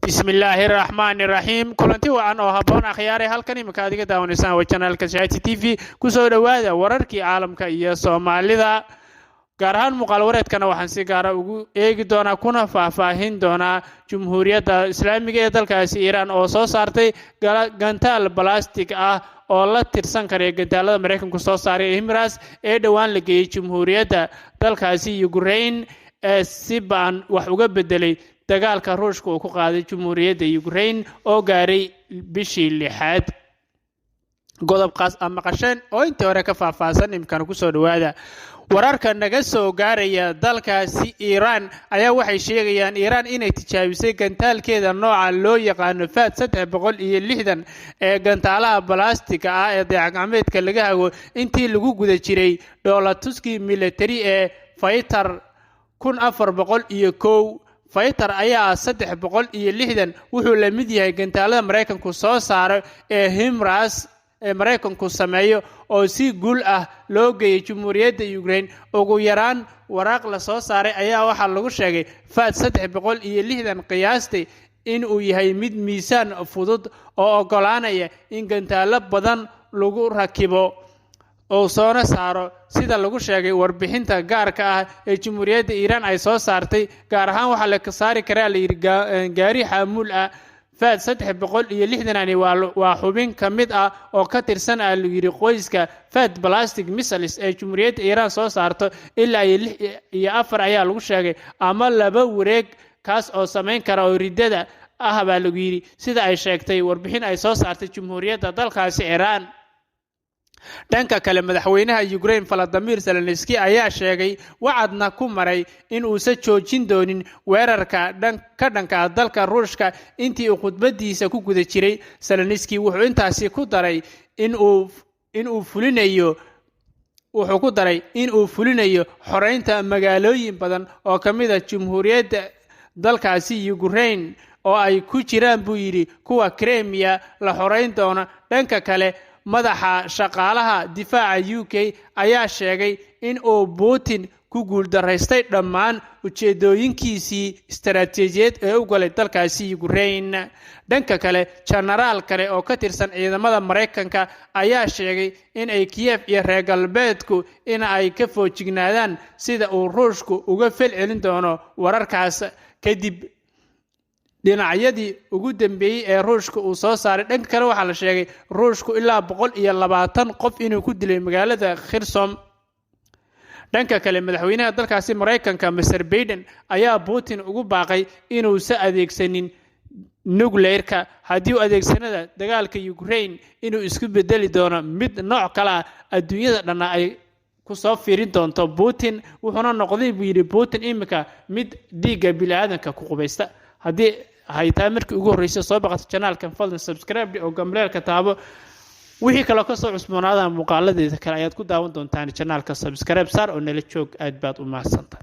Bismillaahi raxmaani raxiim. Kulanti wacan oo habboon, akhyaaray. Halkan iminka aad iga daawanaysaan waa channelka Shaati TV. Kusoo dhowaada wararkii caalamka iyo Soomaalida, gaar ahaan muuqaal wareedkana waxaan si gaara ugu eegi doonaa kuna faahfaahin doonaa Jumhuuriyadda Islaamiga ee dalkaasi Iiraan oo soo saartay gantaal balastig ah oo la tirsan karaya gantaalada Maraykanku soo saaray ee HIMARS ee dhowaan la geeyey Jumhuuriyadda dalkaasi Ukrain, ee si ba'an wax uga bedelay dagaalka Ruushka uu ku qaaday Jumhuuriyadda Ukrain oo gaaray bishii lixaad. Godobkaas aad maqasheen oo intii hore ka faahfaahsan, imkana kusoo dhowaada. Wararka naga soo gaaraya dalkaasi Iiraan ayaa waxay sheegayaan Iiraan inay tijaabisay gantaalkeeda nooca loo yaqaano FAAD 360 ee gantaalaha balastiga ah ee dayax-gacmeedka laga hago intii lagu guda jiray dhoolatuskii militari ee Faytar 1401. Faytar ayaa ah 360, wuxuu la mid yahay gantaalada Maraykanku soo saaro ee HIMARS ee Maraykanku sameeyo oo si guul ah loo geeyay Jumhuuriyadda Ukrain. Ugu yaraan waraaq la soo saaray ayaa waxaa lagu sheegay FAAD 360 qiyaastay in uu yahay mid miisaan fudud oo oggolaanaya in gantaalo badan lagu rakibo oo soona saaro, sida lagu sheegay warbixinta gaarka ah ee Jumhuuriyadda Iiraan ay soo saartay. Gaar ahaan waxaa la saari karaa, layidhi, gaari xaamuul ah. FAAD 360ani waa xubin ka mid ah oo ka tirsan ah, lagu yidhi, qoyska FAAD ballistic missiles ee Jumhuuriyadda Iiraan soo saarto. Ilaa iyo lix iyo afar ayaa lagu sheegay ama laba wareeg, kaas oo samayn kara oo riddada ah, baa lagu yidhi, sida ay sheegtay warbixin ay soo saartay Jumhuuriyadda dalkaasi Iiraan. Dhanka kale, madaxweynaha Ukraine Volodymyr Zelensky ayaa sheegay, wacadna ku maray, in uusan joojin doonin weerarka ka dhanka ah dalka Ruushka. Intii uu khudbadiisa ku guda jiray, Zelensky wuxuu intaasi ku daray inuu fulinayo, wuxuu ku daray in uu fulinayo xoreynta magaalooyin badan oo ka mid ah Jumhuuriyadda dalkaasi Ukraine, oo ay ku jiraan, buu yidhi, kuwa Crimea la xoreyn doono. Dhanka kale, madaxa shaqaalaha difaaca UK ayaa sheegay in uu Putin ku guuldaraystay dhammaan ujeedooyinkiisii istaraatiijiyeed ee u galay dalkaasi Ukraine. Dhanka kale, jenaraal kale oo ka tirsan ciidamada Maraykanka ayaa sheegay in ay Kiyef iyo reer galbeedku in ay ka foojignaadaan sida uu Ruushku uga fel celin doono wararkaas kadib dhinacyadii ugu dambeeyey ee Ruushka uu soo saaray. Dhanka kale, waxaa la sheegay Ruushku ilaa 120 qof inuu ku dilay magaalada Kherson. Dhanka kale, madaxweynaha dalkaasi Maraykanka, Mister Biden, ayaa Putin ugu baaqay inuusa adeegsanin nuclearka. Haddii uu adeegsanada dagaalka Ukraine inuu isku bedeli doono mid nooc kale ah, adduunyada dhanna ay kusoo fiirin doonto Putin. Wuxuuna noqday, buu yidhi Putin, iminka mid dhiigga bini'aadanka ku qubaysta. Haddii haytaa markii ugu horreysay soo baqato channelkan, fadlan subscribe oo gambaleelka taabo. Wixii kaloo kasoo cusboonaadaan muuqaaladeeda kale ayaad ku daawan doontaan channelka. Subscribe saar oo nala joog. Aad baad u mahadsantahay.